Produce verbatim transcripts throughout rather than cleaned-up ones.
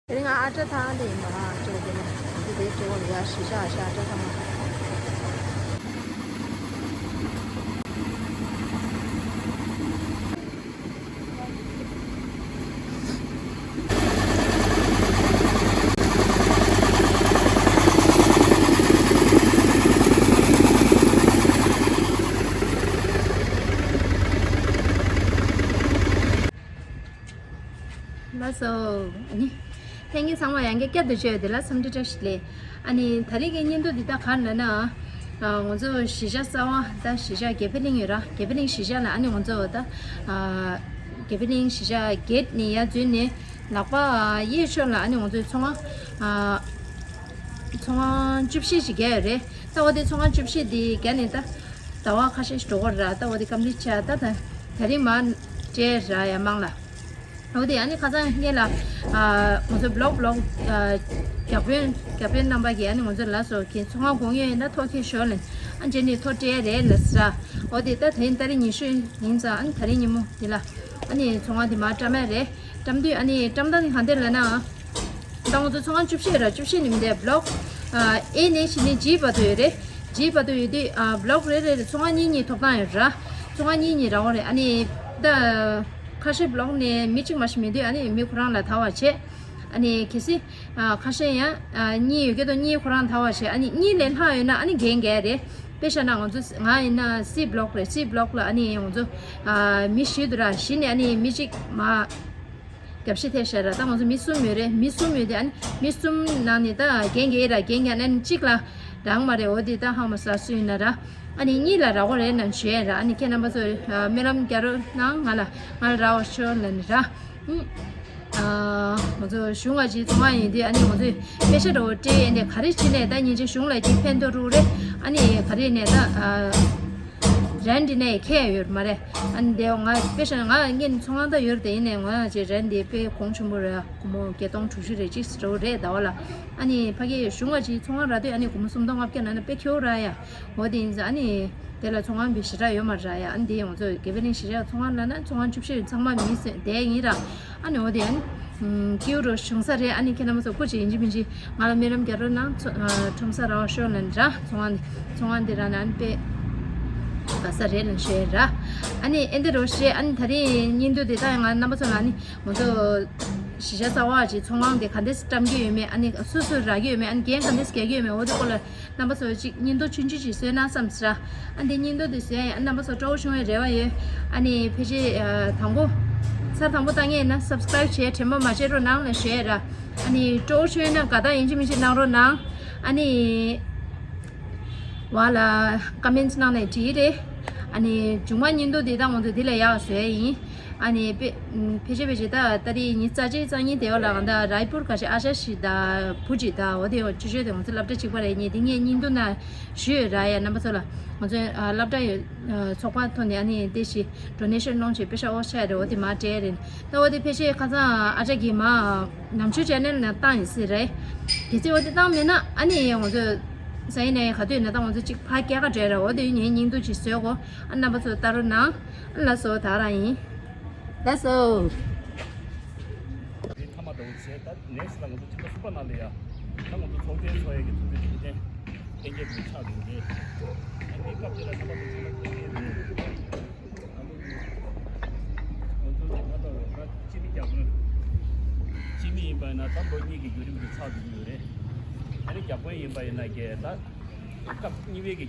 དེ་རིང་ང་ཨ་ཏྲ་ཐང་དེ་ཡིན་པ། ཨ་ཏྲ་དེ་ལ་འདི་དེ་སྤྲོ་བ་ཡ་གཞིས་ཆགས་ཨ་ཤ་ཨ་ཏྲ་ཐང་། ལགས་སོ། ཨ་ནི། ལྷན་རྒྱས་ཚང་མ་ཡང་བསྐྱར་བསྐྱར་དུ་བྱས་ཡོད་དེ་ལ་འཚམས་འདྲི་བཀྲ་ཤིས་བདེ་ལེགས། ཨ་ནི་ད་རེས་ཀྱི་བརྙན་ཐུང་འདི་ད་ག་རེ་ལབ་ན། ཨ་ང་ཚོ་གཞིས་ཆགས་གསར་པ་ད་གཞིས་ཆགས་དགེ་འཕེལ་གླིང་ཡོད་ར། དགེ་འཕེལ་གླིང་གཞིས་ཆགས་ལ་ཨ་ནི་ང་ཚོ་ད་ཨ་དགེ་འཕེལ་གླིང་གཞིས་ཆགས་གེད་ནས་ཡར་འཛུལ་ནས་ལག་པ་གཡས་ཕྱོགས་ལ་ཨ་ནི་ང་ཚོའི་ཚོང་ཁང་ཨ་ཚོང་ཁང་བཅུ་བཞི་ཞིག་བརྒལ་ཡོད་རེད། ད་འོ་དེ་ཚོང་ཁང་བཅུ་བཞི་དེ་བརྒལ་ནས་ད་ཟླ་བ་ཁ་ཤས་ཤིག་འགྲོ་གི་རེད་ར། ད་འོ་དེ་ཀམ་པི་ལིཊ་བྱས་ད་ད་ད་རིང་མར་སྤྲད་ར་ཡ་མང་ལ། འོ་དེ་ཨ་ནི་ཁ་སང་སྔོན་ལ་ཨ་ང་ཚོ་བི་ལོག་བི་ལོག་ཨ་བརྒྱ་དཔོན་བརྒྱ་དཔོན་རྣམ་པ་གིས་ཨ་ནི་ང་ཚོ་ལ་སོགས་ཀྱི་ཚོང་ཁང་དགོས་ཡོད་ན་ཐོ་ཁེ་ཤོར་ལན་ཨ་འཇེ་ནི་ཐོ་སྤྲད་རེད་ལ་ཟེར། འོ་དེ་ད་དེ་རིང་ཏ་རིག་ཉི་ཤུ་ཡིན་ཙང་ཨ་ནི་ད་རིང་ཉིན་མོ་དེ་ལ་ཨ་ནི་ཚོང་ཁང་དེ་མར་བཀྲམ་ཡ་རེད། བཀྲམ་དུས་ཨ་ནི་བཀྲམ་སྟངས་དེ་གང་འདྲ་ལབ་ན། ད་ང་ཚོ་ཚོང་ཁང་བཅུ་བཞི་ར། བཅུ་བཞི་ནི་མི་འདུག་བི་ལོག་ཨ་ཨེ་ནས་བྱས་ནས་ཇི་བར་དུ་ཡོད་རེད། ཇི་བར་དུ་ཡོད་དུས་ཨ་བི་ལོག་རེ་རེ་རེ་ཚོང་ཁང་གཉིས་གཉིས་ཐོབ་ཐང་ཡོད་ར། ཚོང་ཁང་གཉིས་གཉིས་ར་འོ་རེད། ཨ་ནི་ད་ཁ་ཤས་བི་ལོག་ནས་མི་གཅིག་མ་ཞིག་མེད་དུས་ཨ་ནི་མི་ཁོ་རང་ལ་དར་བ་བྱས། ཨ་ནི་གལ་སྲིད་ཨ་ཁ་ཤས་ཡང་ཨ་གཉིས་ཡོད་ཀྱི་འདུག་གཉིས་ཁོ་རང་དར་བ་བྱས། ཨ་ནི་གཉིས་ལས་ལྷག་ཡོད་ན་ཨ་ནི་རྒན་རྒན་རེད། དཔེ་བཞག་ན་ང་ཚོ་ང་ཡིན་ན་སི་བི་ལོག་རེད། སི་བི་ལོག་ལ་ཨ་ནི་ང་ཚོ་ཨ་མི་བཞི་འདུག་ར། བཞི་ནས་ཨ་ནི་མི་གཅིག་མ། རྒྱབ་ཤི་ཐེབས་ཤག་ར། ད་ང་ཚོ་མི་གསུམ་ཡོད་རེད། མི་གསུམ་ཡོད་དེ་ཨ་ནི་མི་གསུམ་ནང་ནས་ད་རྒན་རྒས་ར་རྒན་རྒས་ཨ་ནི་གཅིག་ལ་རག་མ་རེད། འོ་དེ་ད་ཧ་མ་ས་སུ་ཡིན་ན་ར། ཨ་ནི་གཉིས་ལ་རག་གོ་རེད་ན་ཞུ་ཡ་ར། ཨ་ནི་ཁྱེད་རྣམ་པ་ཚོ་སྨོན་ལམ་རྒྱག་རོགས་གནང་། ང་ལ་ང་ལ་རག་པ་ཤོག་ལབ་ནི་ར། ཨུ། ཨ་ང་ཚོ་གཞུང་ང་ཅིག་ཚོང་ཁང་ཡིན་དུས་ཨ་ནི་ང་ཚོས་པེ་ཤ་འདྲ་བོ་སྤྲད་ཡས་ནས་ག་རེ་བྱས་ནས་ད་ཉིན་ཅིག་གཞུང་ལ་ཅིག་ཕན་ཐོགས་རུ་རེད། ཨ་ནི་ག་རེ་ནས་ད་ཨ། རན་འདི་ནས་ཁྱད་ཡོད་མ་རེད། ཨ་ནི་དེ་ང་དཔེ་བཞག་ན་ང་སྔོན་ཚོང་ཁང་ད་ཡོད་རེད། དེ་ཡིན་ནའི་ང་ཅིག་རན་འདི་དཔེ་གོང་ཆེན་པོ་རེད། སྒོར་མོ་བརྒྱད་སྟོང་དྲུག་ཅུ་རེ་གཅིག་འདྲ་བོ་རེད་ཟླ་བ་ལ། ཨ་ནི་ཕ་གི་གཞུང་ང་ཅིག་ཚོང་ཁང་རག་དུས་ཨ་ནི་སྒོར་མོ་སུམ་སྟོང་ལྔ་བརྒྱ་ནང་ན་དཔེ་ཁེའུ་རག་ཡ། འོ་དེ་ཡིན་ཙང་ཨ་ནི་དེ་ལ་ཚོང་ཁང་བི་ཞེ་དྲག་ཡོད་མ་རེད་ཡ། ཨ་ནི་དེ་ང་ཚོ་དགེ་འཕེལ་གླིང་གཞིས་ཆགས་ཚོང་ཁང་ལབ་ན་ཚོང་ཁང་བཅུ་བཞི་ཚང་མ་མི་སེ་བསྡད་ཡིན་ར། ཨ་ནི་འོ་དེ་ཨ་ནི་ཀེའུ་རོ་བྱུང་ས་རེད། ཨ་ནི་ཁྱེད་རྣམ་པ་ཚོ་སྐུ་མཁྱེན་ཡིན་གཅིག་མིན་གཅིག་ང་ལ་སྨོན་ལམ་རྒྱག་རོགས་གནང་། ཚོ་ཨ་ཁྲོམ་ས་ར་བ་ཤོག་ལབ་ནི་ར། ཚོང་ཁང་ཚོང་ཁང་འདི་ར་ན་ཨ་ནི་དཔེ་དགའ་ས་རེད་ལབ་ཤེས་ར། ཨ་ནི་ཨེ་འདི་རོ་ཤེས། ཨ་ནི་ད་རིང་བརྙན་ཐུང་འདི་ལྟ་ཡང་ང་རྣམ་པ་ཚོ་ལ་ཨ་ནི་ང་ཚོ་གཞིས་ཆགས་གསར་པ་ཅིག་ཚོང་ཁང་དེ་ག་འདྲས་བཀྲམ་གྱི་ཡོད་མེད། ཨ་ནི་སུ་སུ་རག་གི་ཡོད་མེད། ཨ་ནི་འགན་ག་འདྲས་འཁྱེར་གྱི་ཡོད་མེད། འོ་དེ་སྐོར་ལ་རྣམ་པ་ཚོ་ཅིག་བརྙན་ཐུང་ཆུང་ཆུང་ཅིག་བཟོས་ན་བསམ་ཟེར། ཨ་འདི་བརྙན་ཐུང་འདི་བཟོས་ཡ་རྣམ་པ་ཚོ་སྤྲོ་བོ་བྱུང་བའི་རེ་བ་ཡོད། ཨ་ནི་ཕལ་ཆེར་ཨ་དང་པོ་ཚར་དང་པོ་ལྟ་མཁན་ཡིན་ན་སབ་སི་ཀ་རེབ་བྱས་དྲན་པ་མ་བརྗེད་རོགས་གནང་ལབ་ཞུ་ཡ་ར། ཨ་ནི་སྤྲོ་བོ་བྱུང་ཡ་ན་དགའ་རྟགས་ཡིན་གཅིག་མིན་གཅིག་གནང་རོགས་གནང་། ཨ་ནི་བ་ལ་ཀ་མེན་ཊི་གནང་ནས་བྲིས་རེད། ཨ་ནི་མཇུག་མ་བརྙན་ཐུང་འདི་དང་ང་ཚོ་འདི་ལ་ཡག་བཟོས་ཡ་ཡིན། ཨ་ནི་དཔེ་ཕལ་ཆེར་ཕལ་ཆེར་ད་ད་རེས་ཉི་ཤུ་རྩ་གཅིག་རྩ་གཉིས་དེ་བ་ལ་ང་ད་རའི་པུར་ག་ཤེད་ཨ་ཤ་ཤི་ད་བུ་ཅི་ད་འོ་དེ་ཆུ་ཆོས་དེ་ང་ཚོ་སློབ་གྲྭ་གཅིག་པ་རེད། ངས་དེ་ངས་བརྙན་ཐུང་ན་ཞུས་ཡོད་ར་ཡ། རྣམ་པ་ཚོ་ལ་ང་ཚོའི་ཨ་སློབ་གྲྭ་ཡོད་ཚོགས་པ་ཐོག་ནས་ཨ་ནི་དེ་ཞིག་ཌོ་ནེ་ཤན་གནང་བྱས་པེ་ཤ་ཨོ་ཤ་རེད། འོ་དེ་མ་སྤྲད་རེད། ད་འོ་དེ་ཕལ་ཆེར་ཁ་སང་ཨ་ཅག་གིས་མ་ནམ་ཆུ་ཅེ་ནལ་ནང་བཏང་ཡིན་སྲིད་རེད། གལ་སྲིད་འོ་དེ་བཏང་མེད་ན་ཨ་ནི་ང་ཚོ་ས་ཡིན་ནའི་ག་དུས་ན་ད་ང་ཚོ་གཅིག་ཕ་སྐྱེལ་ག་འདྲ་ར། འོ་དེ་ངས་བརྙན་ཐུང་ཅིག་བཟོས་གོ། ཨ་རྣམ་པ་ཚོ་ལྟ་རོགས་གནང་། ལགས་སོ། ད་རང་ཡིན། ལགས་སོ། དེ་ཐ་མ་ལྟ་བུ་བྱས། ད་ནེག་སི་ལ་ང་ཚོ་སྤྱི་ཚོགས་སུ་པ་ནང་ལ་ཡ་ད་ང་ཚོ་ཚོགས་ཆེན་ཚོགས་ཡས་ཀྱི་ཐུགས་འདུན་ཐུགས་རྟེན་ལྷན་རྒྱས་ཀྱི་ཕྱག་འདུག་རེད། ཨ་ནི་སྐབས་དེ་ལ་རྣམ་པ་ཚོ་ཚང་མ་ཐུགས་རྗེ་ཆེ། ང་ཚོ་ལ་ད་ལྟ་བས་ད་སྤྱི་མི་བརྒྱ་དཔོན་སྤྱི་མི་ཡིན་པ་ཡིན་ན་ད་ལོ་གཉིས་ཀྱི་བརྒྱུད་རིམ་གྱི་ཚགས་འདུག་ཡོད་རེད། ཨ་ནི་བརྒྱ་དཔོན་ཡིན་པ་ཡིན་ན་རྒྱལ་ད་སྐབས་གཉིས་པའི་གི་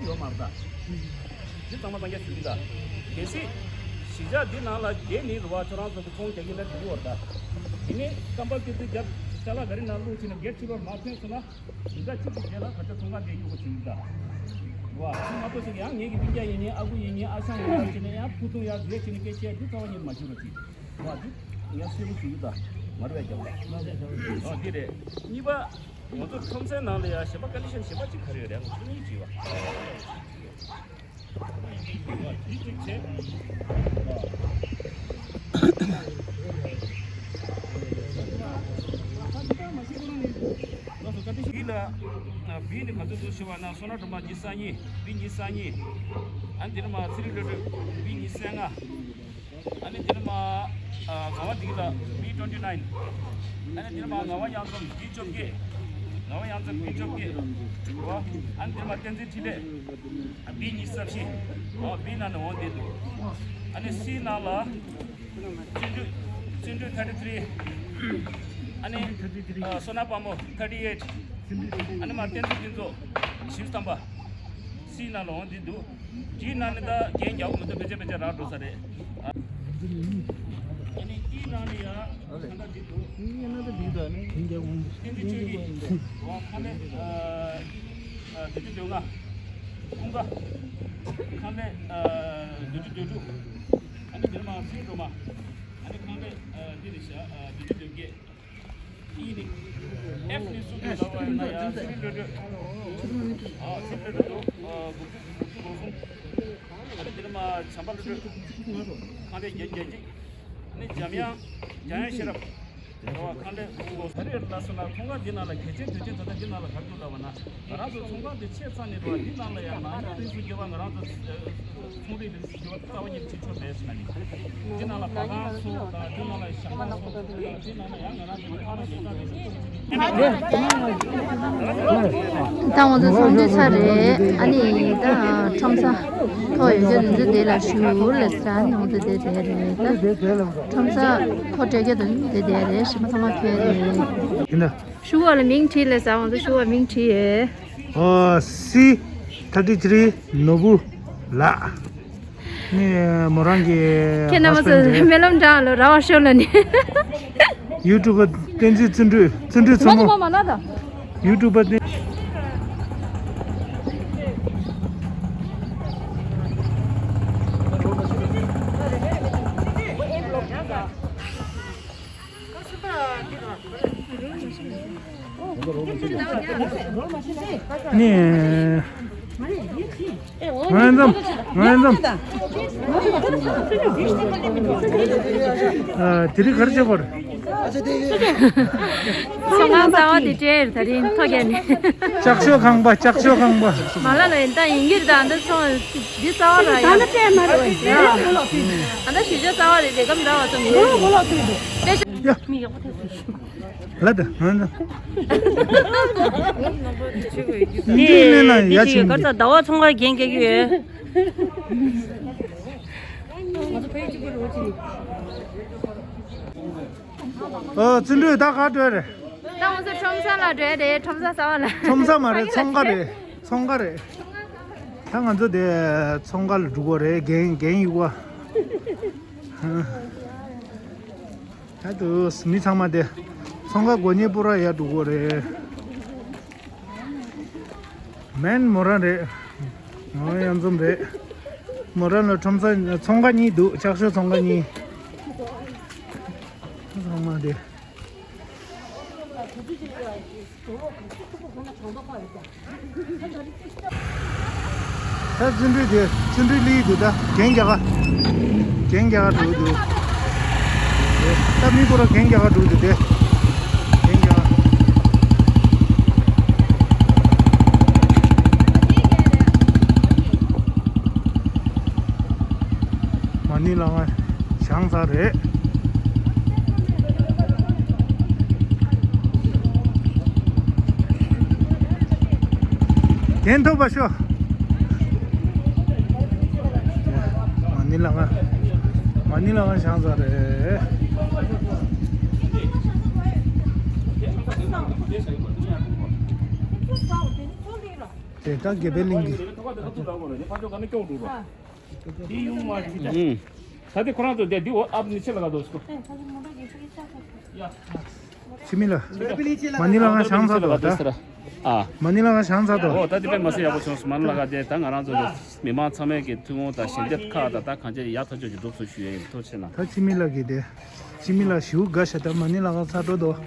ཡོད་མ་རེད་ད། འདི་ཚང་མ་སངས་རྒྱས་ཞུ་གི་ད། གལ་སྲིད་གཞིས་ཆགས་འདི་ནང་ལ་སྒེར་ནི་རུ་བ་ཁྱོད་རང་ཚོ་གི་ཚོང་རྒྱག་གི་ལ་འགྲིག་གི་ཡོད་ད། དེ་ནས་རྐང་པ་ཀིར་ཏི་རྒྱབ་ཅ་ལག་ག་རེ་ནང་བླུགས་ཕྱིན་ན་སྒེར་ཕྱི་ལོགས་མ་ཐོན་སོང་ན། ཉིན་གྲངས་གཅིག་གི་རྗེས་ལ་ད་ཆ་ཚོང་ཁང་དེ་སྐྱོ་པོ་བྱེད་ཀྱི་ད། རུ་བ་ཚང་མ་གཏོགས་ཤིག་ཡང་ངེད་ཀྱི་སྤུན་ཀྱག་ཡིན་ནི་ཨ་ཁུ་ཡིན་ནི་ཨ་ཞང་ཡིན་ནི་བྱས་ནས་ཡང་ཕུ་ཐུང་ཡར་བཟོས་བྱས་ནས་སྐད་ཆ་འདི་ཚ་བ་ཉིད་མ་བྱུང་རོགས་གྱིས། བ་འདི་ངས་གསལ་པོ་ཞུ་གི་ད། མ་རུ་བས་ཀྱང་། ཨ་འདི་རེད། གཉིས་པ། ང་ཚོ་ཁྲོམ་སའི་ནང་ལ་ཡང་གཞན་པ་ཀོན་ཌི་ཤན་གཞན་པ་ཅིག་ག་རེ་ཡོད་རེད། ང་ཚོ་གཉིས་བྲིས་པ། འདི་གཅིག་བྱས། ལགས་སོ། བཀའ་དྲིན། ལ་བི་ནི་ག་ཚོད་འདུག་ཞུ་བ་ན། བསོད་ནམས་སྒྲོལ་མ་ཉི་ཤུ་རྩ་གཉིས། བི་ཉི་ཤུ་རྩ་གཉིས། ཨ་ནི་དེ་ནས་མར་ཚེ་རིང་བློ་གྲོས་བི་ཉི་ཤུ་རྩ་ལྔ། ཨ་ནི་དེ་ནས་མར་ཨ་ངག་དབང་བདེ་སྐྱིད་ལགས་བི་ཊུ་ཝེན་ཊི་ནའིན། ཨ་ནི་དེ་ནས་མར་ངག་དབང་གཡང་འཛོམས་བི་བཅོ་བརྒྱད། ངག་དབང་གཡང་འཛོམས་བི་བཅོ་བརྒྱད། ཨ་ནི་དེ་ནས་མར་བསྟན་འཛིན་འཕྲིན་ལས་བི་ཉི་ཤུ་རྩ་བཞི། ཨོ་བི་ནང་ནས་འོང་བསྡད་འདུག། ཨ་ནི་སི་ནང་ལ་བརྩོན་འགྲུས། བརྩོན་འགྲུས་ཐར་ཊི་ཐི་རི། ཨ་ནི་ཨ་བསོད་ནམས་དཔལ་མོ་ཐར་ཊི་ཨེ་ཊི། ཨ་ནི་མར་བསྟན་འཛིན་ཕུན་ཚོགས་བཞི་བཅུ་ཐམ་པ། སི་ནང་ལ་འོང་བསྡད་འདུག། ཌི་ནང་ནས་ད་རྒྱན་རྒྱག་མི་འདུག། ཕལ་ཆེར་ཕལ་ཆེར་རག་འགྲོ་ས་རེད། ཨ་ནི་ཨི་ནང་ནས་ཡང་ད་ལྟ་འདི་འདུག། ཨི་ནང་ད་འདི་འདུག་ནི། བསྟན་འཛིན་ཆོས་སྐྱིད། ཁང་ལས་ཨ་བདུན་ཅུ་དོན་ལྔ། ཀུན་དགའ། ཁང་ལས་ཨ་བདུན་ཅུ་དོན་དྲུག། ཨ་ནི་དེ་ནས་མར་ཚེ་རིང་སྒྲོལ་མ། ཨ་ནི་ཁང་ལས་ཨ་འདི་རེད་ཤག། ཨ་བདུན་ཅུ་དོན་བརྒྱད། ཨི་ནི་ཨེཕ་ནི་སུ་དུ་ལ་བ་ཡིན་ན་ཡང་ཚེ་རིང་བློ་གྲོས། ཨ་ཚེ་རིང་བློ་གྲོས་དུ་ཨ་དགུ་བཅུ་དགུ་བཅུ་གོ་གསུམ། ཨ་ནི་དེ་ནས་མར་བྱམས་པ་བློ་གྲོས། ཁང་ལས་བརྒྱད་བརྒྱད་གཅིག། ཨ་ནི་འཇམ་དབྱངས། འཇམ་དབྱངས་ཤེས་རབ། རེད་བ། ཁང་ལས་དགུ་བཅུ་གོ་གསུམ། ད་རེས་ལ་སོང་ན་ཚོང་ཁང་འདི་ནང་ལ་གལ་ཆེན་དོན་ཆེན་ད་ལྟ་འདི་ནང་ལ་ག་རེ་འདུག་ལབ་པ་ན། ང་རང་ཚོ་ཚོང་ཁང་དེ་ཆེ་ཙང་ནས་འགྲོ་བ་འདི་ནང་ལ་ཡང་ནང་ཡང་རིན་སུ་སྐྱེ་བ་ང་རང་ཚོ་ཚོང་རིགས་རིན་སུ་སྐྱེ་བ་རྩ་བ་ཉིད་ཕྱིན་ཆོག་མེད་ཟེར་ན་ནི། འདི་ནང་ལ་བ་གང་སོགས་དང་འདི་ནང་ལ་ཞྭ་མོ་སོགས་དང་འདི་ནང་ལ་ཡང་ང་རང་ཚོ་ཁ་ལག་ཞིག་ད་རིན་སུ་སྐྱེ་བ་ཆེ་ནས། ད་ང་ཚོ་ཚོང་འདུས་ཚར་རེད། ཨ་ནི་ད་ཁྲོམ་ས་ཐོག་ཡོད་རྒྱུ་འདི་ཚོ་དེ་ལ་ཞུ་ལ་ཟེར། ཨ་ནི་ང་ཚོ་དེ་དེ་རེད། ད་ཁྲོམ་ས་ཐོག་སྤྲད་རྒྱུ་དེ་དེ་དེ་རེད། ཞི་མ་ཚང་མ་ཁྱོད་རེད། ཡིན་ད། ཞུ་བ་ལ་མིང་བྲིས་ལ་ཟེར། ང་ཚོ་ཞུ་བ་མིང་བྲིས་ཡོད། ཨོ་སི་ཐར་ཊི་ཐི་རི་ནོར་བུ་ལགས། ནི་མོ་རང་གི་ཁྱེད་རྣམ་པ་ཚོ་husband་རེད། སྨོན་ལམ་བགྲང་ལ་ར་བ་ཤོར་ལ་ནི། ཡུ་ཊུབ་པ་བསྟན་འཛིན་བརྩོན་འགྲུས། བརྩོན་འགྲུས་མཚོ་མོ། མ་མ་ན་ད། ཡུ་ཊུབ་པ་བསྟན། ནི། ང་ཡང་འཛོམས། ང་ཡང་འཛོམས། ཨ། དེ་རིང་ག་རེ་བྱེད་དགོས་རེད། ཚོང་ཁང་གསར་པ་དེ་སྤྲད་ད་རིང་ཐོ་རྒྱག་ནས། ལྕགས་ཤོག་ཁང་པ། ལྕགས་ཤོག་ཁང་པ། མ་ལ་ལ་ཡིན་ད་ཡིན་གྱི་རེད། ད་འདི་ཚོང་འདི་རྩ་བ་ར་ཡ། ད་ལྟ་སྤྲད་མ་རེད། ཨ་ད་ཞིབ་ཆ་རྩ་བ་རེད། ལས་ཀ་མི་འདྲ་བ་ཙམ་ཡོད། ལ་ད་ང་ད། འདི་ནས་ན་ཡ་ཆེན་གར་ས་ཟླ་བ་ཚོང་ཁང་རྒྱན་རྒྱག་གི་ཡོད། ཨ་བརྩོན་འགྲུས་ད་ག་འགྲོ་རེད། ད་ང་ཚོ་ཁྲོམ་ས་ལ་འགྲོ་རེད། ཁྲོམ་ས་ཟ་བ་ལ། ཁྲོམ་ས་མ་རེད། ཚོང་ཁང་རེད། ཚོང་ཁང་རེད། ད་ང་ཚོ་དེ་ཚོང་ཁང་ལ་འགྲོ་གི་རེད། རྒན་རྒན་ཡུ་བ། ད་དུ་མི་ཚང་མ་དེ་ཚོང་ཁང་སྒོ་ཉེ་པོ་ར་ཡར་འགྲོ་གི་རེད། མན་མོ་རང་རེད། ང་ཡང་འཛོམས་རེད། མོ་རང་ལ་ཁྲོམ་ས་ཚོང་ཁང་གཉིས་འདུག། ལྕགས་ཤོག་ཚོང་ཁང་གཉིས། ཚང་མ་དེ། ད་བརྩོན་འགྲུས་དེ་བརྩོན་འགྲུས་ལི་འདུག། ད་རྒན་རྒྱ་གར། རྒན་རྒྱ་གར་འགྲོ་འདུག། ད་མི་པོ་ར་རྒན་རྒྱ་གར་འགྲོ་འདུག། དེ་རྒན་རྒྱ་གར། མ་ཎི་ལ་ང་བྱང་ས་རེད། གན་ཐོབ་པ་ཤོག། མ་ཎི་ལ་ང་། མ་ཎི་ལ་ང་བྱང་ས་རེད། དེ་ད་དགེ་འཕེལ་གླིང་གི། ད་དེ་ཁོ་རང་ཚོ་དེ་འདི་འོ་ཨབ་ནི་ཆེ་ལ་ག་དོ་སྐོ། ཕྱི་མི་ལ། མ་ཎི་ལ་ང་བྱང་ས་དོ་ད། ཨ། མ་ཎི་ལ་ང་བྱང་ས་དོ། འོ་ད་དེ་དཔེ་མ་སྲིད་ཡག་པོ་བྱུང་སོང་། མ་ཎི་ལ་ག་དེ་ད་ང་རང་ཚོ་མི་མང་ཚང་མས་ཀྱི་ཐུན་མོང་དང་ཞལ་འདེབས་ཁག་དང་ད་གང་ཅི་ཡག་ཐག་ཆོད་ཀྱི་འདུག་སུ་ཞུ་ཡ་ཡིན། ཐུགས་རྗེ་ཆེ་གནང་། ད་ཕྱི་མི་ལ་གི་དེ། ཕྱི་མི་ལ་ཞུ་དགའ་ཤ་ད་མ་ཎི་ལ་ང་ས་དོ་དོ།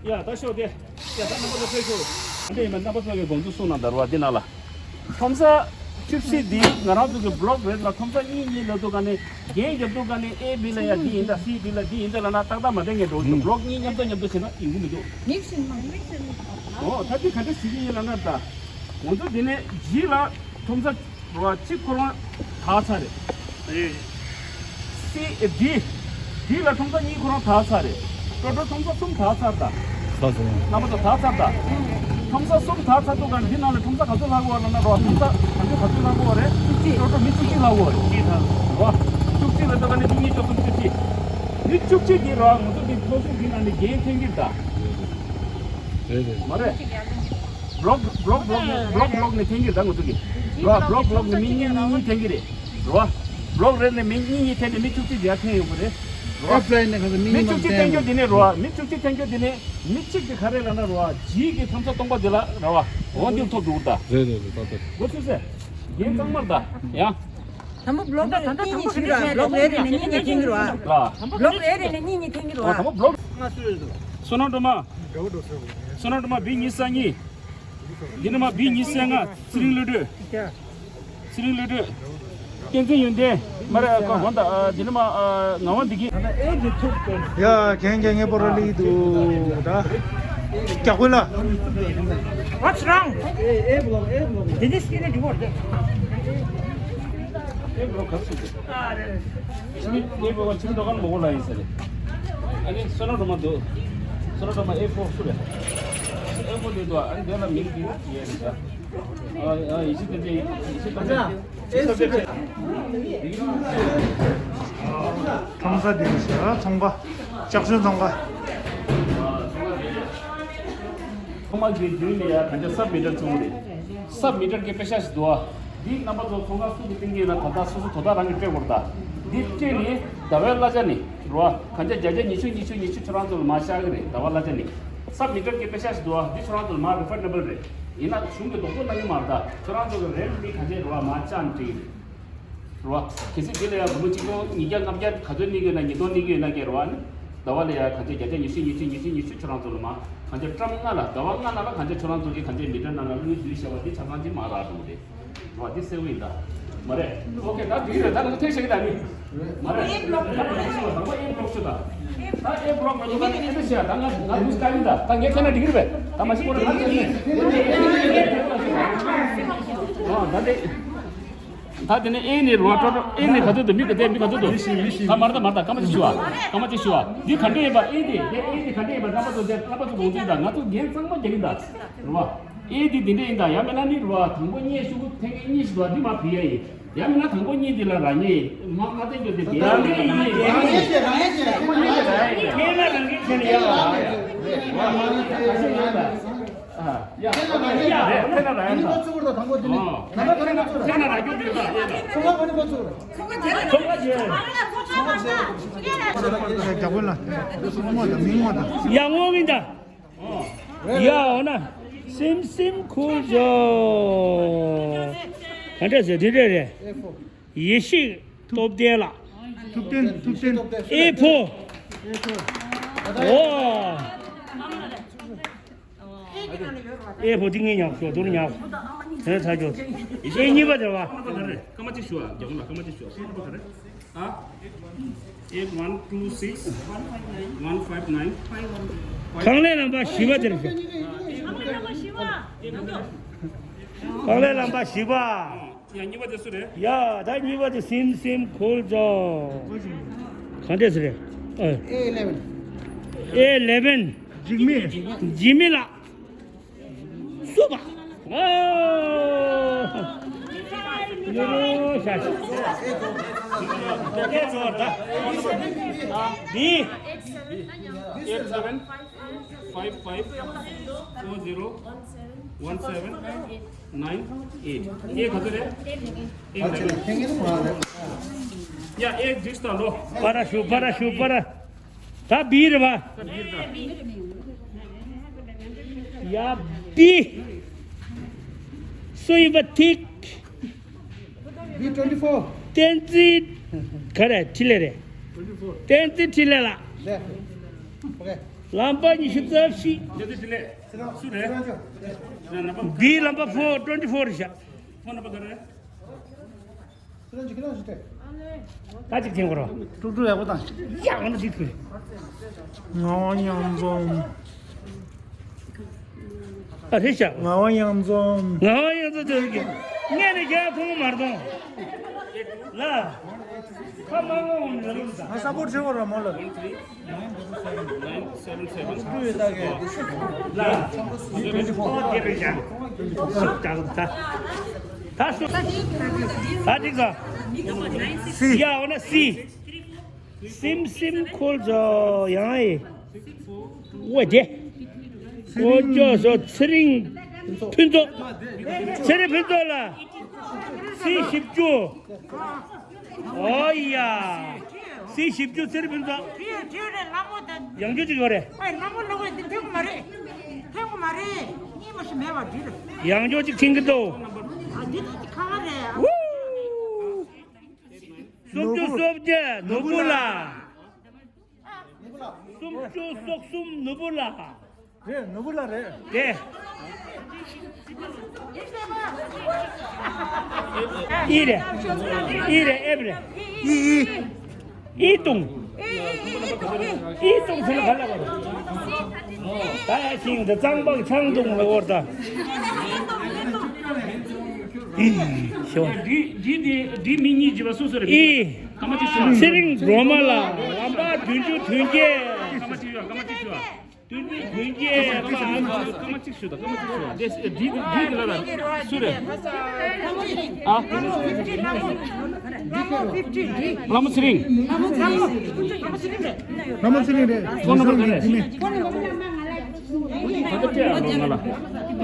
ཡ་ད་ཤོག་དེ། ཡ་ད་རྣམ་པ་ཚོ་ཕེབས་ཤོག། འདི་ཡིན་པ་རྣམ་པ་ཚོ་གི་དགོངས་ཚུལ་གསུངས་གནང་དར་བ་འདི་ནང་ལ། ཁྲོམ་ས་ ཆིབས་སྲིད་འདི་ང་རང་ཚོ་གི་བློག་རེད་ལ། ཁྲོམ་ས་གཉིས་གཉིས་ལ་འདུག་ག་ནས་འགན་རྒྱབ་འདུག་ག་ནས་ཨེ་བི་ལ་ཡ་འདི་ཡིན་ད། སི་བི་ལ་འདི་ཡིན་ད་ལ་ན་ཏག་ཏག་མ་བསྟན་ངེས་འགྲོ་གི། བློག་གཉིས་མཉམ་དུ་མཉམ་དུ་བྱས་ན་ཡོང་གི་མི་འདུག་ཨོ་ད་འདི་ག་འདྲ་བྱེད་ཀྱི་ཡིན་ལ་ན་ད། ང་ཚོ་འདི་ནས་ཇི་ལ་ཁྲོམ་ས་རོ་གཅིག་ཁོ་རང་དག་ཚར་རེད། སི་ཌི། ཌི་ལ་ཁྲོམ་ས་གཉིས་ཁོ་རང་དག་ཚར་རེད། ཀྲོ་ཀྲོ་ཁྲོམ་ས་གསུམ་དག་ཚར་ད། ས་སོང་། རྣམ་པ་ཚོ་དག་ཚར་ད། ཁྲོམ་ས་གསུམ་དག་ཚར་འདུག་ག་འདི་ནང་ལ་ཁྲོམ་ས་ག་ཚོད་ལྷག་གི་ཡོད་ལབ་ན་རོ། ཁྲོམ་ས་ག་ཚོད་ག་ཚོད་ལྷག་གི་ཡོད་རེད། བཅུ་གཅིག། ཀྲོ་ཀྲོ་མི་བཅུ་གཅིག་ལྷག་གི་ཡོད་རེད། རོ། བཅུ་གཅིག་ལ་འདུག་ག་ནི་བཅུ་གཉིས་བཅུ་གསུམ་བཅུ་གཅིག། མི་བཅུ་གཅིག་འདི་རོ་ང་ཚོ་འདི་ཐོ་སུ་འདི་ནང་ནས་འགན་འཁྱེར་གྱི་རེད་ད། རེད་རེད། མ་རེད། བློག་བློག་བློག་ནས་བློག་བློག་ནས་འཐེན་གྱི་རེད་ད་ང་ཚོ་གི། རོ་བློག་བློག་ནས་མི་གཉིས་གཉིས་གཉིས་འཐེན་གྱི་རེད། རོ། བློག་རེ་ནས་མི་གཉིས་གཉིས་འཐེན་ནས་མི་བཅུ་གཅིག་ཡར་འཐེན་ཡོང་གི་རེད། རོ། ཨོཕ་ལའིན་ནས་ག་ཚོད་མི་མི་གཉིས་བཅུ་མང་གཅིག་འཐེན་ཡོང་གི་རེད། རོ། མི་བཅུ་གཅིག་འཐེན་གྱི་འདི་ནས་མི་གཅིག་གི་ག་རེ་ལབ་ན་རོ། ཇི་གི་ཁྲོམ་ས་སྟོང་པ་འདི་ལ་རོ། འོ་འདི་ཐོབ་འདུག་ད། རེད་རེད་རེད། ད་ད། འགོ་ཚུགས་སེ། འགན་གཙང་མར་ད། ཡང་། དང་པོ་བློག་རེ་ནས་གཉིས་གཉིས་འཐེན་གྱི་རེད་བ། བློག་རེ་རེ་ནས་གཉིས་གཉིས་འཐེན་གྱི་རེད་བ། ལ། བློག་རེ་རེ་ནས་གཉིས་གཉིས་འཐེན་གྱི་རེད་བ། འོ་དང་པོ་བློག་བསོད་ནམས་སྒྲོལ་མ། བསོད་ནམས་སྒྲོལ་མ་བི་གཉིས་ས་གཉིས། འདི་ནི་མ་བི་གཉིས་ས་ལྔ། ཚེ་རིང་བློ་གྲོས། ཚེ་རིང་བློ་གྲོས། བསྟན་འཛིན་ཡོན་ཏན། མ་རེད་ཀ་གོ་ད། འདི་ནི་མ་ངག་དབང་བདེ་སྐྱིད། ཡ་གན་གན་ངེས་པོ་ར་ལི་འདུག་ད། རྒྱག་དགོས་ལ། What's wrong? དེ་འདི་སྐྱེ་ནས་འགྲིག་གོ་རེད། ཨེ་བློག་ག་ཚོད་རེད། ཨ་རེད། ཁྱིམ་ངའི་བུ་ཁྱིམ་འགྲོ་མཁན་མོ་གོ་ལ་ཡིན་ས་རེད། ཨ་ནི་བསོད་ནམས་སྒྲོལ་མ་འདུག་བསོད་ནམས་སྒྲོལ་མ་ཨེ་ཕོར་སུ་རེད། ཨེ་ཕོར་དེ་འདུག་ཨ་ནི་དེ་ལ་མིང་དེ་ཡས་རེད་ད། ཨ་ཨ་ཡེ་ཤེས་དེ་འདྲ་ཡེ་ཤེས་དེ་འདྲ། ཁྲོམ་ས་དེ་ཚོང་པ། ལྕགས་ཞོན་ཚོང་པ། ཚང་མ་གི་མདུན་ནས་ཡ་གང་ཆ་སབ་མི་ཊར་བཙུགས་རེད། སབ་མི་ཊར་གྱི་དཔེ་ཤ་ཞིག་འདུག་ཨ། འདི་རྣམ་པ་ཚོ་ཚོང་ཁང་སུ་གི་སྟེང་གི་ཡིན་ན་ད་ལྟ་སོ་སོ་དོ་བདག་རང་གིས་སྤྲད་དགོས་རེད་ད། འདི་སྤྲད་ནས་ཟླ་བའི་གླ་ཆ་ནི་རོ་ཨ། གང་ཆ་བརྒྱ་ཆ་ཉི་ཤུ་ཉི་ཤུ་ཉི་ཤུ་ཁྱོད་རང་ཚོ་ལ་མར་ཤར་གི་རེད། ཟླ་བ་གླ་ཆ་ནི། སབ་མི་ཊར་གྱི་དཔེ་ཤ་ཞིག་འདུག་ཨ། འདི་ཁྱོད་རང་ཚོ་ལ་མར་རི་ཕན་ཌི་བལ་རེད། ཡིན་ན་གཞུང་གིས་རྡོག་རྡོག་གནང་གི་མ་རེད་ད། ཁྱོད་རང་ཚོ་གི་རེན་ཊི་འདི་གང་ཆ་རོ་ཨ་མར་བཅག་ནས་སྤྲད་ཀྱི་རེད། རེད་བ། གལ་སྲིད་དེ་ལ་ཡང་སྒོར་མོ་གཅིག་སྟོང་ཉིས་བརྒྱ་ལྔ་བརྒྱ་ག་ཚོད་གནས་ཀྱི་ཡོད་ན་ཉིས་སྟོང་གནས་ཀྱི་ཡོད་ན་ཀྱེ་རེད་བ། ནི་ཟླ་བ་ལ་ཡང་ག་ཚོད་བརྒྱ་ཆ་ཉི་ཤུ་ཉི་ཤུ་ཉི་ཤུ་ཉི་ཤུ་ཁྱོད་རང་ཚོ་ལ་མ་ག་ཚོད་ཀྲམ་ལྔ་ལ་ཟླ་བ་ལྔ་ནང་ལ་ག་ཚོད་ཁྱོད་རང་ཚོ་གིས་ག་ཚོད་མི་ཊར་ནང་ལ་དངུལ་བསྡུས་བཞག་པ་དེ་ཆ་ཚང་གཅིག་མ་རག་འགྲོ་གི་རེད། རེད་བ། དེ་གསལ་པོ་ཡིན་ད། མ་རེད། ཨོ་ཁེ། ད་འགྲིག་གི་རེད། ད་ང་ཚོ་ཐེངས་ཤིག་གི་ད་ནི། མ་རེད། ད་ང་ཚོ་ཐེངས་ཤིག་ལ་དང་པོ་ཨེ་བློག་ཤོད་ད། ད་ཨེ་བློག་མ་ཐུབ་ན་ཨེ་འདྲ་བྱས་ད་ང་ང་འདུག་དཀའ་ཡིན་ད། ད་ངས་ཁྱེད་ན་འགྲིག་གི་རེད་པས། ད་མ་གཞི་ཁོ་རང་ང་ཚོ་ཨེ་ནི། ཨོ་ད་དེ། ད་དེ་ནས་ཨེ་ནི་རོ་ཏོ་ཏོ་ཨེ་ནི་ག་ཚོད་འདུག་མི་ག་ཚོད་མི་ག་ཚོད་འདུག་མི་བཞི། མི་བཞི། ད་མར་ད་མར་ད་སྐར་མ་གཅིག་ཞུ་བ། སྐར་མ་གཅིག་ཞུ་བ། འདི་ག་འདྲ་ཡིན་པ་ཨེ་དེ་དེ་ཨེ་དེ་ག་འདྲ་ཡིན་པ་རྣམ་པ་ཚོ་དེ་རྣམ་པ་ཚོ་དགོངས་ཚུལ་དང་ང་ཚོ་འགན་གཙང་མ་རྒྱག་གིན་ད། རེད་བ། ཨེ་དེ་འདི་འདྲ་ཡིན་ད། ཡང་མིན་ན་ནི་རེད་བ། དང་པོ་གཉིས་ཤུ་གུ་ཐེངས་གཉིས་ཤུ་དུ་བ་འདི་མ་བི་ཡ་ཡིན། ཡང་མིན་ན་དང་པོ་གཉིས་འདི་ལ་རང་ཉིད་མ་མ་བསྟན་རྒྱུ་དེ་བི་ཡ་ཡིན། རང་ཉིད་ཀྱི་རང་ཉིད་ཀྱི་དང་པོ་གཉིས་འདི་རང་ཉིད་ཀྱི་ཁྱེད་ན་རང་གིས་ཁྱེད་ནི་ཡ་ལ་རེད་བ། ཁ་ཤས་ཡོད་ད། ཡ། ཡ། ཡ། རེད། ཁྱེད་ན་རང་ཡང་ད། ཚུགས་ར་དང་པོ་དེ་ནི། ཨོ། ཁྱེད་ན་རང་རྒྱུ་དེ་ད། ཚོང་ཁང་ག་ནས་མ་ཚུགས་ར། ཚོང་ཁང་རྗེས། ཚོང་ཁང་རྗེས། རྒྱ་དཔོན་ལ། མིང་ངོ་དང་མིང་ངོ་དང་། ཡ་ངོ་གིན་ད། ཡ་འོ་ན། སིམ་སིམ་ཁུར་ཇོ། ག་འདྲ་ཟེར་དེ་འདྲ་རེད། ཡེ་ཤེས་སྟོབས་ལྡན་ལགས། ཐུབ་བསྟན། ཐུབ་བསྟན། ཨེ་ཕོ། ཨོ། ཨེ་ཕོ་དེ་ངས་ཉག་ཤོག་དུར་ཉག་དེ་ཚ་ཆོག་ཨེ་གཉིས་པ་དེ་བ། སྐར་མ་གཅིག་ཞུ་བ། རྒྱ་གོ་ལ་སྐར་མ་གཅིག་ཞུ་བ། སྐར་མ་ག་རེ། ཨ། eight one two six one five nine five one five. གང་ལས་རྣམ་པ་བཞི་པ་དེ་རེད། གང་ལས་རྣམ་པ་བཞི་པ། ཡ་གཉིས་པ་དེ་སུ་རེད། ཡ་ད་གཉིས་པ་དེ་སིམ་སིམ་ཁོལ་ཛོ། གང་དེ་སུ་རེད། ཨེ་ཨེ་ཨེ་ཨེ་ལེ་ཝེན། ལེ་ཝེན། འཇིགས་མེད། འཇིགས་མེད་ལགས། སུ་བ། ཨོ། ཡོ་ཤ་ཤ། འདི། eight seven five five four zero one seven nine eight. ཨེ་ག་ཚོད་རེད། ཨེ་ཡ་ཨེ་འཇིགས་སྟངས་ལོ། པ་ར་ཤུ་པ་ར་ཤུ་པ་ར། ད་བི་རེད་བ། ཡ་བི། སུ་ཡིན་པ་ཐིག་བི་ཊུ་ཝེན་ཊི་ཕོར། བསྟན་འཛིན། ག་རེ་འཕྲིན་ལས་རེད། བསྟན་འཛིན་འཕྲིན་ལས་ལགས། ལེ། ཨོ་ཁེ། ལམ་པ་ཉི་ཤུ་རྩ་བཞི། བསྟན་འཛིན་འཕྲིན་ལས། སུ་རེད། བི་ལམ་པ་ཕོར་ཊུ་ཝེན་ཊི་ཕོར་རེད་ཤག་ཕོན་ནམ་བར་ག་རེ། ད་ཅིག་ཐེངས་གོ་རོ། ཀྲུག་ཀྲུག་ཡག་པོ་དང་། ཡག་པོ་ཅིག་ཐུག་ངག་དབང་ཉམས་འཛོམས། ཨ་རེད་ཤག་ངག་དབང་ཉམས་འཛོམས། ངག་དབང་ཉམས་འཛོམས་ཟེར་གི། ངས་ནི་རྒྱ་མཐོང་མ་མཐོང་། ལ། ཁ་མང་མང་འོང་ནི་ལ་ལུགས་དང་། ང་ས་པོར་བྱེད་གོ་རོ་མོ་ལ། སིམ་སིམ་ཁོལ་ཛོ་ཡང་ཨེ། ཝ་ཇེ། ཁོ་ཅོ་སོ་ཚེ་རིང་ཕུན་ཚོགས། ཚེ་རིང་ཕུན་ཚོགས་ལ། སི་བཞི་བཅུ། ཨོ་ཡ། སི་བཞི་བཅུ་ཚེ་རིང་ཕུན་ཚོགས། བྲིས་ཡོད་བྲིས་ཡོད་རེད་ལྷ་མོ་དང་། ཡང་བསྐྱར་ཅིག་ཡོད་རེད། ཨེ་ལྷ་མོ་ལྷ་མོ་འདི་ཐེངས་མ་རེད། ཐེངས་མ་རེད། གཉིས་མ་ཞིག་མེད་པ་འདི་རེད། ཡང་བསྐྱར་ཅིག་ཁྲིན་གི་འདུག་ཨ་འདི་ད་ཅིག་ཁ་བ་རེད། ཝུ། སུམ་ཅུ་སོ་བརྒྱད་ནོར་བུ་ལ། སུམ་ཅུ་སོ་གསུམ་ནོར་བུ་ལ། རེད་ནོར་བུ་ལ་རེད། དེ། ཨི་རེད། ཨི་རེད་ཨེབ་རེད། ཨི་ཨི། ཨི་ཏུང་། ཨི་ཏུང་ཟེར་ན་ག་ལ་བ་རེད། ད་ཡ་ཤིང་དེ་གཙང་པགས་ཆང་ཏུང་ལ་བོར་ད། ཨི་ཤོ། འདི་འདི་འདི་འདི་མི་གཉིས་བྱས་པ་སུ་སུ་རེད། ཨི། ཚེ་རིང་སྒྲོལ་མ་ལ་ལམ་པ་བདུན་ཅུ་དོན་བརྒྱད། བདུན་ཅུ་དོན་བརྒྱད་ལ། སྐར་མ་གཅིག་ཞུ་དང་། སྐར་མ་གཅིག་ཞུ་དང་། སྐར་མ་གཅིག་ཞུ་དང་། སྐར་མ་གཅིག་ཞུ་དང་། སུ་རེད། ཨ། ལྷ་མོ་ཚེ་རིང་། ལྷ་མོ་ཚེ་རིང་རེད། ཕོན་ནམ་བར་ག་རེ། ད་ལྟ་སྤྲད་ཨ་ལོ་ང་ལ།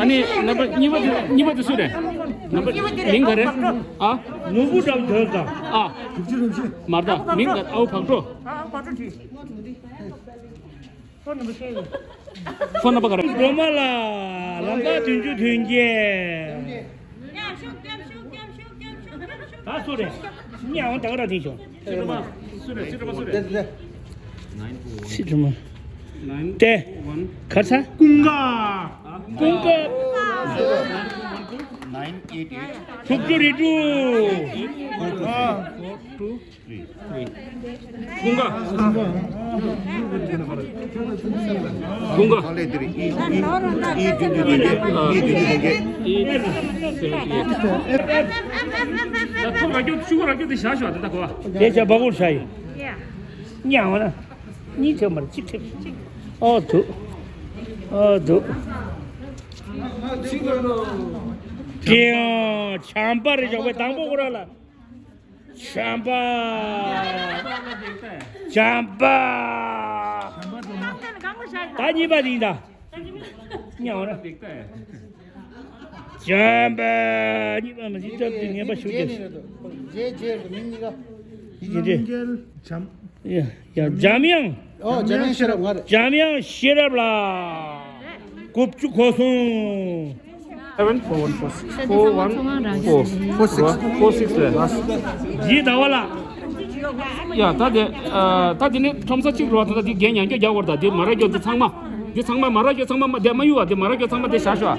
ཨ་ནི་ནམ་བར་གཉིས་པ་དེ་གཉིས་པ་དེ་སུ་རེད། ནམ་བར་མིང་ག་རེ། ཨ། ནོར་བུ་འགྲམ་དོན་དང་། ཨ། མར་ད་མིང་ག་ཨའུ་བག་གྲོ། ཕོན་ནམ་བར་ག་རེ། སྒྲོལ་མ་ལ་ལམ་ཁ་བདུན་ཅུ་དོན་བརྒྱད། ད་སུ་རེད། ཉ་འོང་ད་ག་ར་དེ་བྱུང་། སུ་རེད། སུ་རེད། སུ་རེད། སུ་རེད། སྲིད་སྒྲོལ་མ། ཏེ། གར་ས། ཀུན་དགའ། ཀུན་དགའ། དྲུག་ཅུ་རེ་དྲུག་ཀུན་དགའ། ཀུན་དགའ། ཨ་ལས་དེ་རེད། ཨི་ཨི་ཨི་བདུན་ཅུ་དོན་བརྒྱད། ཨི་བདུན་ཅུ་དོན་བརྒྱད། ད་ཐོག་ར་རྒྱུ་ཆུ་བོ་ར་རྒྱུ་དེ་བཞག་ཤོག་དེ་ད་གོ་བ། དེ་ཆ་བ་གུར་ཤ་ཡི། ཉ་འོ་ན། གཉིས་ཆ་མར་གཅིག་ཁྲིམས། ཨོ་དུ། ཨོ་དུ། ཀྱེ་ཡང་བྱམས་པ་རེ་ཞོག་པའི་དང་པོ་གུ་ར་ལ། བྱམས་པ། བྱམས་པ། ད་གཉིས་པ་དེ་ཡིན་ད། ཉ་འོ་ན། བྱམས་པ། གཉིས་པ་མ་གཞི་སྐབས་དུས་ངན་པ་ཞུ་རྒྱུ། རྗེས་རྗེས་རེད། མིང་གཉིས་ཀ། ཡིན་རེད། རྣམ་རྒྱལ་བྱམས། ཡ་ཡ་འཇམ་དབྱངས། ཨོ་འཇམ་དབྱངས་ཤེས་རབ་ང་རེད། འཇམ་དབྱངས་ཤེས་རབ་ལ། དགུ་བཅུ་གོ་གསུམ། Seven four one four six four one four four six རེད། ཇི་ཟླ་བ་ལགས། ཡ་ད་དེ་ཨ་ད་དེ་ནི་ཁྲོམ་ས་གཅིག་རེད་བ། ད་ད་དེ་རྒན་ཉང་སྐྱོ་རྒྱག་བར་ད་དེ་མ་ར་སྐྱོ་དེ་ཚང་མ། འདི་ཚང་མ་མ་ར་སྐྱོ་ཚང་མ་མ་དེ་མ་གཡུག་བ། དེ་མ་ར་སྐྱོ་ཚང་མ་དེ་བཞག་ཤོག་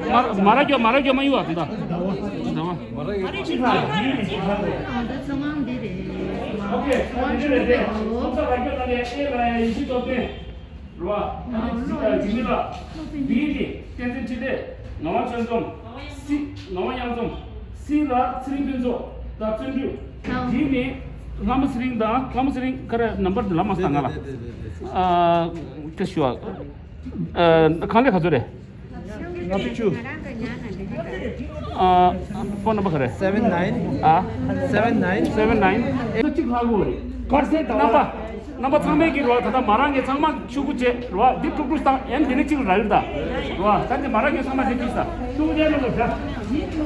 མ་མ་ར་སྐྱོ་མ་ར་སྐྱོ་མ་གཡུག་བ་དེ་ད། ད་མ། འདི་ནི་བསྟན་འཛིན་འཕྲིན་ལས། ངག་དབང་ཆོས་འཛོམས། སྲིད། ངག་དབང་གཡང་འཛོམས། སྲིད་ལ་ཚེ་རིང་ཕུན་ཚོགས་དང་བརྩོན་འགྲུས། འདི་ནི་ལྷ་མོ་ཚེ་རིང་དང་ལྷ་མོ་ཚེ་རིང་ག་རེ་ནམ་བར་དེ་ལབ་མ་སོང་ང་ལ། ཨ། ཅི་ཞུ་བ། ཨ། གང་ལས་ག་ཚོད་རེད། ལྔ་བཅུ། ཨ། ཕོན་ནམ་བར་ག་རེ། Seven nine ཨ། Seven nine seven nine ཨེ་གཅིག་ལྷག་གོ་རེད། གར་སེ་རྣམ་པ། རྣམ་པ་ཚང་མས་ཀྱི་རོ་ད་ལྟ་མ་རང་གི་ཚང་མ་ཆུ་བུ་བྱེད་རོ་འདི་ཀྲུག་ཀྲུག་བཏང་ཨེམ་དེ་ནས་གཅིག་ར་ཡུར་ད་རོ་ད་འདི་མ་རང་གི་ཚང་མ་འདི་གཅིག་ས་ཆུ་བུ་ཅན་ལ་ལོ་ཤ།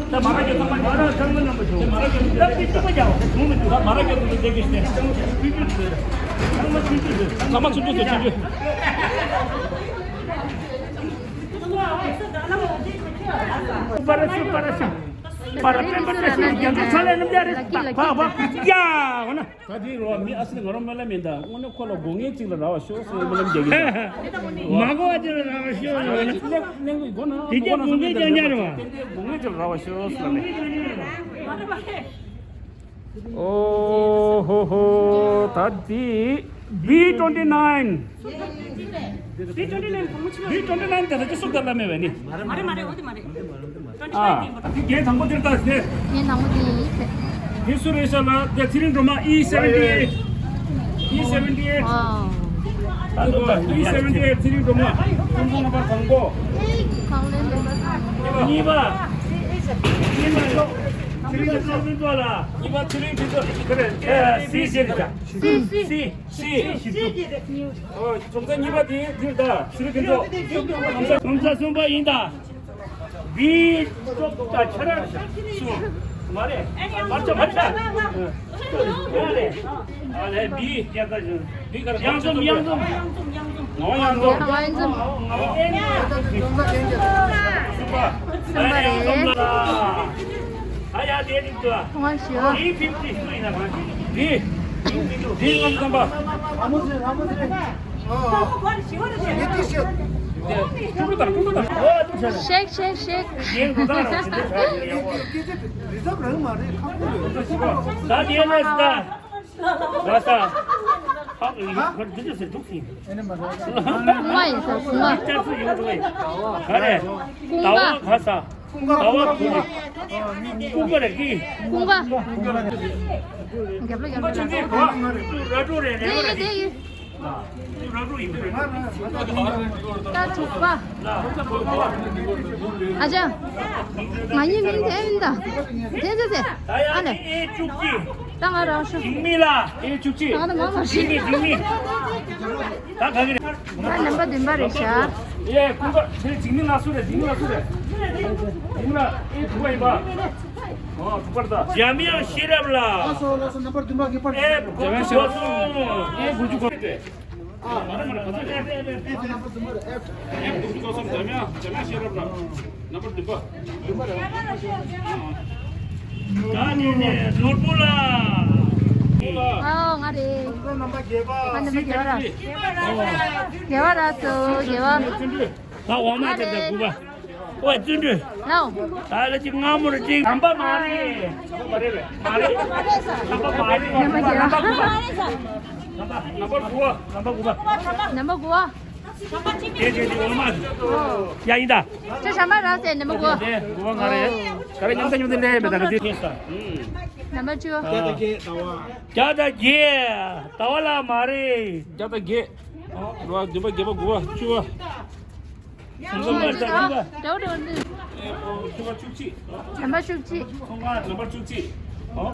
ད་མ་ར་གྱོད་ཚང་མ་མ་ར་ཚང་མ་རྣམ་པ་ཞོག་མ་ར་གྱོད་ཚང་མ་ད་ཏིག་ཏིག་པ་ཀྱང་ད་མ་ར་གྱོད་ཚང་མ་ཏིག་ཏིག་ཚང་མ་ཆུང་ཆུང་ཚང་མ་ཆུང་ཆུང་ཚང་མ་ཆུང་ཆུང་ཚང་མ་ཆུང་ཆུང་པ་ར་ཤུ་པ་ར་ཤུ་པ་ར་པེ་པ་ར་ཤུ་རྒྱ་མཚོ་ཚ་ལས་རྣམ་རྒྱལ་རེད། ད་ཕ་བ་ཡ་འོ་ན། ད་དེ་རོ་མི་ཨ་སི་ང་རོ་སྨོན་ལམ་མིན་ད་དངོས་གནས་ཁོ་ལ་དགོས་ངེས་གཅིག་ལ་རག་པ་ཤོག་ཟེར་སྨོན་ལམ་རྒྱག་གི་ཡིན། མ་དགོས་པ་གཅིག་ལ་རག་པ་ཤོག་ཟེར་ན། གླེང་གླེང་གི་དགོས་ན་དེ་རྒྱ་དགོས་ན་དགོས་ངེས་ཀྱང་ཉར་བ། དེ་དགོས་ངེས་གཅིག་ལ་རག་པ་ཤོག་ཟེར་ནས། ཨོ་ཧོ་ཧོ། ད་འདི་B twenty nine། B twenty nine། B twenty nine་དེ་ད་ཅི་སུ་ག་ལ་མེད་བས་ནི། མ་རེད་མ་རེད། འོ་དེ་མ་རེད། ཨ། འདི་རྒན་དང་པོ་དེར་ལྟ་ཟེར། རྒན་དང་པོ་དེ་ཡིན་ཟེར། འདི་སུ་རེད་ཤག་ལ། དེ་ཚེ་རིང་སྒྲོལ་མ། E seventy eight། E seventy eight། ཨོ། ད་ལྟ་E seventy eight། ཚེ་རིང་སྒྲོལ་མ། ཁོང་ཚོ་རྣམ་པ་དང་པོ། གང་ལེན་མེད་པ། གཉིས་པ། གཉིས་པ། ཚེ་རིང་སྒྲོལ་མ་ལ། གཉིས་པ་ཚེ་རིང་ཕུན་ཚོགས། ཁ་རེ། ཨེ། C ཟེར་ཤག C C C C། ཨོ། ཁྲོམ་ས་གཉིས་པ་དེ་འདིར་ད། ཚེ་རིང་ཕུན་ཚོགས། ཁྲོམ་ས་གསུམ་པ་ཡིན་ད། B ཅོག་ད་ཆ་ར་སུ། མ་རེད། མ་ཆ་མ་ཆ། མ་རེད། ཨ་ལས། B། B་ག་རེ། གཡང་འཛོམས། གཡང་འཛོམས། ངག་དབང་གཡང་འཛོམས། ངག་དབང་གཡང་འཛོམས། ངག་དབང་གཡང་འཛོམས། གསུམ་པ། གསུམ་པ་རེད། གཡང་འཛོམས་ལ། ཨ་ཡ་དེ་རིགས་ཏུ། ཨ་ཞུ། B fifty སུ་ཡིན་ན་གང་ཞིག B། B མིན་འདུག B ལྔ་བཅུ་ཐམ་པ། ཨ་མོ་ཟེར། ཨ་མོ་ཟེར། ཨ། ཀྲུང་ཀྲུང་དང་། ཀྲུང་ཀྲུང་དང་། ཨོ། ཤེག་ཤེག་ཤེག་རྒན་འགྲོ་སྟངས་རང་ཞིག་འདི་ཆགས་ཡོད། རི་ཛབ་རང་མ་རེད། ཁག་པོ་རེད། ད་དེ་ལས་ད། ད་ས། ཧ། འདི་ཚོ་ཟེར་འདུག་ཟིན། ཨེ་ནི་མ་རེད། གུང་པ་ཡིན་ས། གུང་པ། ལྕགས་སུ་ཡོང་འགྲོ་བས། ག་རེ། གུང་པ། ཟླ་བ་ག་ས། ཀུན་དགའ། ཀུན་དགའ་རེད་ཀི། ཀུན་དགའ། རྒྱབ་ལ་རྒྱབ་ལ། ར་ཀྲོ་རེད། རེད་རེད། ར་ཀྲོ་ཡིན་པ་རེད། ད་དྲུག་པ། ཨ་ཅག་ང་གཉིས་མིང་དེ་མིན་ད། དེ་དེ་དེ། ཨ་ལེ། ད་ང་རང་ཤོག་འཇིགས་མེད་ལ། ཨེ་བཅུ་གཅིག་ད་ང་ད་མ་མ་ཤེས། འཇིགས་མེད། འཇིགས་མེད། ད་ག་གི་རེད། ད་རྣམ་པ་བདུན་པ་རེད་ཤག་ཨེ། ཀུན་དགའ། དེ་འཇིགས་མེད་ལ་སུ་རེད། འཇིགས་མེད་ལ་སུ་རེད། འཇིགས་མེད་ལ་ཨེ་དྲུག་པ་ཡིན་པ། ཨོ། དྲུག་པར་ལྟ། འཇམ་དབྱངས་ཤེས་རབ་ལགས། ལགས་སོ། ལགས་སོ། རྣམ་པར་བདུན་པ་ངེས་པར། ཨེ། དགུ་བཅུ་གོ་གསུམ། ཨེ། དགུ་བཅུ་གོ་གསུམ། ཨ། མ་རེད་མ་རེད། ག་ཚོད་རེད། ཨེ། དགུ་བཅུ་གོ་གསུམ། འཇམ་དབྱངས། འཇམ་དབྱངས་ཤེས་རབ་ལགས། རྣམ་པར་བདུན་པ། ད་ནི་ནི་ནོར་བུ་ལགས། ཨ། ང་རེད། ང་རྣམ་པ་བརྒྱད་པ། ང་རྣམ་པ་བརྒྱད་པ་ར། བརྒྱད་པ་ར་སོ། བརྒྱད་པ། ད་འོག་མ་དེ་དགུ་པ། ཨོ། བརྩོན་འགྲུས། ལའོ། ད་ལ་ཅིག་སྔ་མོར་ཅིག་དམ་པ་མ་རེད། མ་རེད་པས། མ་རེད། དམ་པ་མ་རེད། རྣམ་པ་བརྒྱད་པ། རྣམ་པ་དགུ་པ། རྣམ་པ་དགུ་པ། རྣམ་པ་དགུ་པ། དེ་དེ་དེ་འོ་མ། ཨོ། ཡ་ཡིན་ད། ཅི་ཞམ་པ་ར་ཟེར། རྣམ་པ་དགུ་པ། དེ་དེ་དགུ་པ་ང་རེད། ག་རེ་མཉམ་ས་མཉམ་དེ་ལས་མེད་ད་ག་དེ། རྣམ་པ་བཅུ། བརྒྱ་དང་བརྒྱད། ཟླ་བ་ལ་མ་རེད། བརྒྱ་དང་བརྒྱད། རེད་བ། བདུན་པ། བརྒྱད་པ། དགུ་པ། བཅུ་པ། ཁོང་ཚོ་མར་ལྟ། བཅུ་པ། རེད་བ་རེད་བ། ཨེ། ཁོང་ཚོ་བཅུ་གཅིག་རྣམ་པ་བཅུ་གཅིག་ཁོང་ང་རྣམ་པ་བཅུ་གཅིག་ཨོ།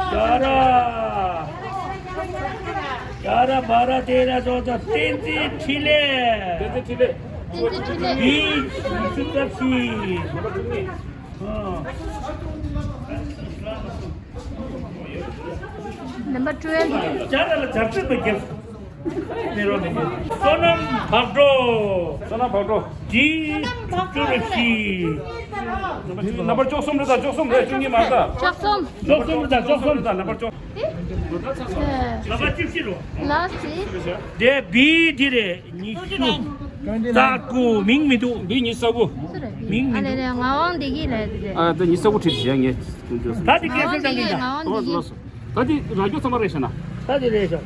ཡ་ར། ཡ་ར་མ་ར་དེ་ར་ཚོ་ཚོ། བསྟན་འཛིན་འཕྲིན་ལས། བསྟན་འཛིན་འཕྲིན་ལས། བསྟན་འཛིན་འཕྲིན་ལས། ཡིན། ཉི་ཤུ་རྩ་བཞི། ཨོ། Number twelve། བསོད་ནམས་བག་གྲོ། བསོད་ནམས་བག་གྲོ། ཌི་བཅུ་བཞི། ནམ་པར་བཅུ་གསུམ་རེད་ད། བཅུ་གསུམ་རེད། བཅུ་གཉིས་མ་རེད་ད། བཅུ་གསུམ། བཅུ་གསུམ་རེད་ད། བཅུ་གསུམ་རེད་ད། ནམ་པར་བཅུ། ནམ་པར་བཅུ་བཞི་རེད། ལ་སི། དེ་བི་འདི་རེད། ཉི་ཤུ་རྩ་དགུ། མིང་མི་འདུག་འདི་ཉི་ཤུ་རྩ་དགུ། མིང་མི་འདུག་ཨ་ལེ་ལེ། ངག་དབང་བདེ་སྐྱིད་ལ་དེ་རེད། ཨ། ད་ཉི་ཤུ་རྩ་དགུ་བྲིས་བཞག་ངས། ད་དེ་ངག་དབང་བདེ་སྐྱིད། ངག་དབང་བདེ་སྐྱིད། ད་དེ་ར་རྒྱུ་ཚང་མ་རེད་ཤག་ན། ད་དེ་རེད་ཤག་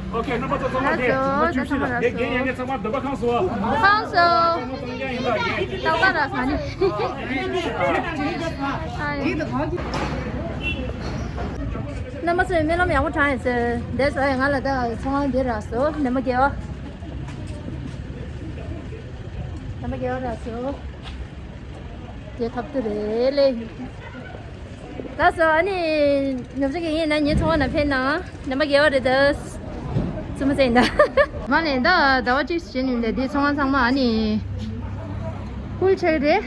ཨོ་ཁེ། རྣམ་པ་ཚོ་ཚང་མ་དེ། ལགས་སོ། ད་ཚང་མ་རག་སོང་། དགེ་རྒན་ཡང་ཚང་མ་འདོད་པ་ཁེངས་སོང་། ཁེངས་སོང་། ཚང་མ་ཚང་མ་ཡིན་ལ་དགེ། ཏག་ཏག་རག་སོང་ནི། རྣམ་པ་ཚོས་སྨོན་ལམ་ཡག་པོ་དྲངས་ཡོད་ཟེར། འདས་སོ་ཡ། ང་ལ་ད་ཚོང་ཁང་འདི་རག་སོང་། ནམ་པར་བརྒྱད་པ། ནམ་པར་བརྒྱད་པ་རག་སོང་། དེ་ཁབ་ཏུ་རེད་ལེ། ལགས་སོ། ཨ་ནི་ཉོ་ཆ་གི་ཡིན་ན་ངའི་ཚོང་ཁང་ནང་ཕེབས་ན། ནམ་པར་བརྒྱད་པ་རེད་ད། བཙུན་མ་ཟེར་ཡིན་ད། མ་ལན་ད་ཟླ་བ་གཅིག་བྱས་ནས་འདི་ཚོང་ཁང་ཚང་མ་ཨ་ནི་ཕུལ་ཆགས་རེད།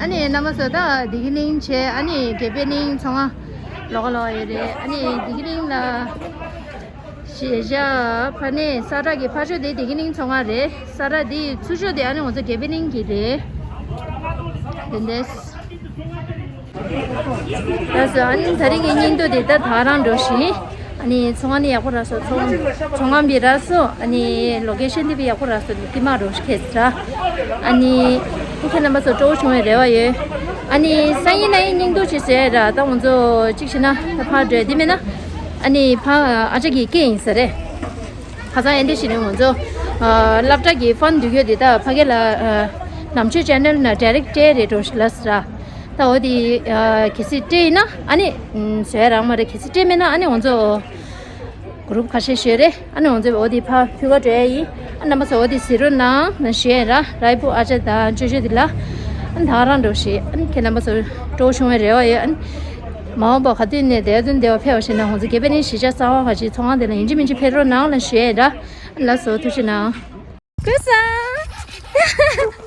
ཨ་ནི་རྣམ་པ་ཚོ་ད་བདེ་སྐྱིད་གླིང་བྱས། ཨ་ནི་དགེ་འཕེལ་གླིང་ཚོང་ཁང་ལོགས་ལོགས་ཡོད་རེད། ཨ་ནི་བདེ་སྐྱིད་གླིང་ལ། གཞལ་བྱ་ཕ་ནས་ས་བྲག་གི་ཕ་ཤོད་དེ་བདེ་སྐྱིད་གླིང་ཚོང་ཁང་རེད། ས་བྲག་དེའི་ཚུར་ཤོད་དེ་ཨ་ནི་ང་ཚོ་དགེ་འཕེལ་གླིང་གི་རེད། དེ་འདྲས། ལགས་སོ། ཨ་ནི་ད་རིང་གི་བརྙན་ཐུང་དེ་ད་ད་རང་འགྲོ་བཞིན། ཨ་ནི་ཚོང་ཁང་ནི་ཡག་པོ་རག་སོང་། ཚོང་ཚོང་ཁང་བི་རག་སོང་། ཨ་ནི་ལོ་ཀེ་ཤན་དེ་བི་ཡག་པོ་རག་སོང་། དེ་མ་རོ་ཁེ་ས་ར། ཨ་ནི་ཁྱེད་རྣམ་པ་ཚོ་སྤྲོ་བོ་བྱུང་བའི་རེ་བ་ཡོད། ཨ་ནི་སང་ཉིན་གནངས་ཉིན་སྙིང་སྡུག་ཅིག་བཟོས་ར། ད་ང་ཚོ་གཅིག་བྱས་ན་ད་ཕར་འགྲོ་ཡ་དེ་མིན་ན། ཨ་ནི་ཕ་ཨ་ཅག་གི་སྐད་ཡིན་ས་རེད། ཁ་སང་ཨེ་འདྲ་ཞིག་ནས་ང་ཚོ་ཨ་སློབ་གྲྭ་གི་ཕོན་བསྡུ་རྒྱུ་དེ་ད་ཕ་གི་ལ་ཨ་ནམ་ཆོས་ཆེ་ནལ་ནང་ཌའི་རེག་སྤྲད་རེད་འགྲོ་ཞིག་ལ་ཟེར་ར། ད་འོ་དེ་ཨ་གལ་སྲིད་སྤྲད་ཡིན་ན་ཨ་ནི་ཨམ་བཟོས་རང་མ་རེད། གལ་སྲིད་སྤྲད་མེད་ན་ཨ་ནི་ང་ཚོ་གུ་རུབ་ཁ་ཤས་ཞིག་རེད། ཨ་ནི་ང་ཚོ་འོ་དེ་ཕར་ཕུལ་བ་འགྲོ་ཡ་ཡིན། ཨ་རྣམ་པ་ཚོ་འོ་དེ་གཟིགས་རོགས་གནང་ཞུ་ཡ་ཡིན་ར། རའི་པུར་ཨ་ཅག་དང་ཅོ་ཅོ་དེ་ལ་ཨ་ནི་ད་ག་རང་འགྲོ་ཞིག་ཨ་ནི་ཁྱེད་རྣམ་པ་ཚོ་སྤྲོ་བོ་བྱུང་བའི་རེ་བ་ཡོད། ཨ་ནི་མ་འོངས་པ་ག་དུས་ནས་བསྡད་དུས་བདེ་བ་ཕེབས་པ་ཞིག་ན་ང་ཚོ་དགེ་འཕེལ་གླིང་གཞིས་ཆགས་གསར་པ་ཁ་ཅིག་ཚོགས་ཁང་དེ་ལ་ཡིན་གཅིག་མིན་གཅིག་ཕེབས་རོགས་གནང་ལ་ཞུ་ཡ་ཡིན་ར། ཨ་ནི་ལགས་སོ། ཐུགས་རྗེ་གནང་། ཀུན་བཟང་།